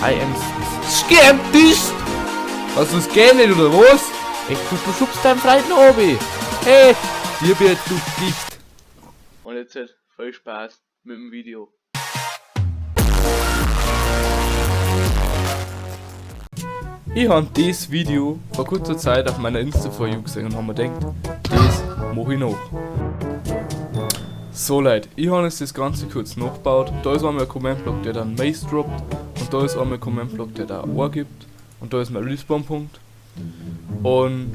I am skeptisch! Was, das geht nicht, oder was? Echt, du schubst deinen Freund noch oben. Hey, dir wird du dicht. Und jetzt halt viel Spaß mit dem Video. Ich hab das Video vor kurzer Zeit auf meiner Insta For You gesehen und hab mir gedacht, das mach ich noch. So Leute, ich hab jetzt das Ganze kurz nachgebaut. Da ist einmal ein Command-Block, der dann Mace droppt. Und da ist einmal ein Command-Block, der da Ohr gibt. Und da ist mein Respawn-Punkt. Und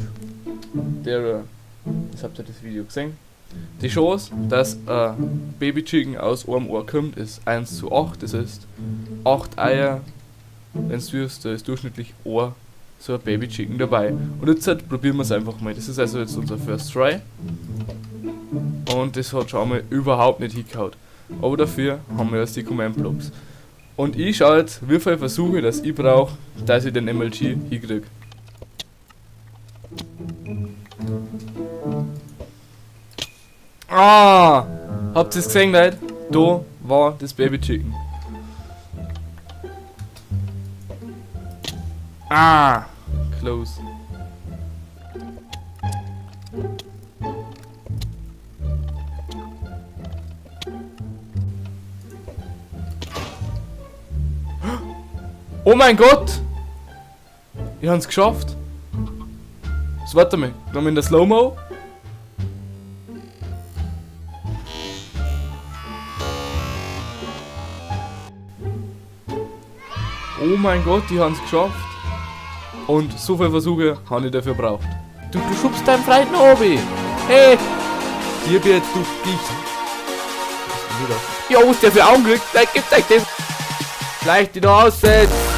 der, das habt ihr das Video gesehen. Die Chance, dass ein Baby Chicken aus einem Ohr kommt, ist 1:8. Das heißt, 8 Eier, wenn's wirst, da ist durchschnittlich ein so ein Baby Chicken dabei. Und jetzt halt probieren wir's einfach mal. Das ist also jetzt unser First Try. Und das hat schon mal überhaupt nicht hingehauen. Aber dafür haben wir jetzt die Command Blocks. Und ich schaue jetzt, wie viele Versuche das ich brauche, dass ich den MLG hinkrieg. Ah! Habt ihr's gesehen, Leute? Da war das Baby Chicken. Ah! Close. Oh mein Gott! Ich hab's geschafft! So, warte mal, noch in der Slow-Mo. Oh mein Gott, die haben's geschafft. Und so viele Versuche habe ich dafür gebraucht. Du schubst deinen Freund noch oben. Hey! Dir wird du dich. Ja, was der für Augen kriegt, der gibt euch das. Gleich die da aussetzt.